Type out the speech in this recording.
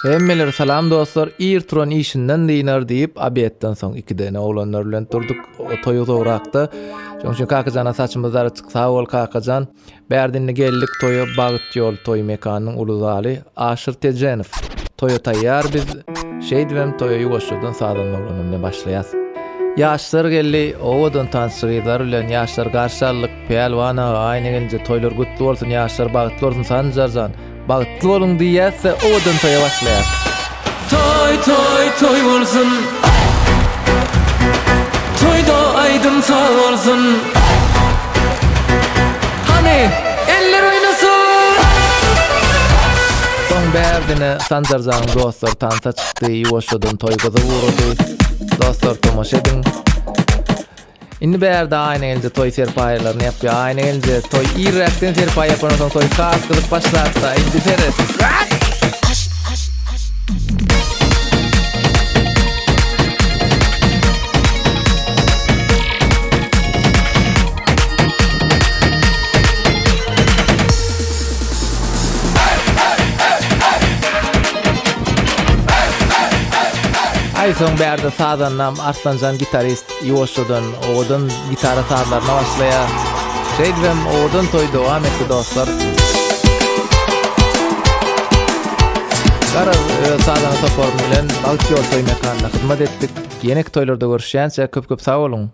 Hemmelere salam dostlar ir turan işinden dynar diýip obedden soň ikidene oglanlar bilen durduk toý uzagrakda şoň üçin kakajana saçymyz daraçyk sag bol kakajan bärde indi geldik toýa bagt ýol toý mekanynyň uly zaly Aşyr Tejenow toýa taýýar biz şeýdibem toýa ýuwaşjadan sazanda oglanlar bilen başlaýas ýaşlar geldi owadan tansçy gyzlar bilen ýaşlary garşy aldyk Pälwan aga Aýna gelinje toýlar gutly bolsun ýaşlar bagtly bolsun Sanjarjan Bagtly boluň diýýäs-de owadan toýa başlaýas. Toý toý toý bolsun Toýda aýdym saz bolsun Hany eller oýnasyn. Soň bärdine Sanjarjanyň dostlary tansa çykdy, ýuwaşjadan toý gyzyp ugrady. Dostlar tomaşa ediň. Indi bärde Aýna gelinje toý serpaýlaryny ýapýar. Aýna gelinje toý irräkden serpaý ýapandan soň toý has gyzyp başlapdy. Indi seret. Aý soň bärde sazandam Arslanjan gitarist ýuwaşjadan owadan gitara sazlaryna başlaýar. Şeýdibem owadan toý dowam etdi dostlar. Garaz öz sazanda toparym bilen Bagt ýol toý mekanynda hyzmat etdik. Ýeneki toýlarda görüşýänçä köp köp sag boluň.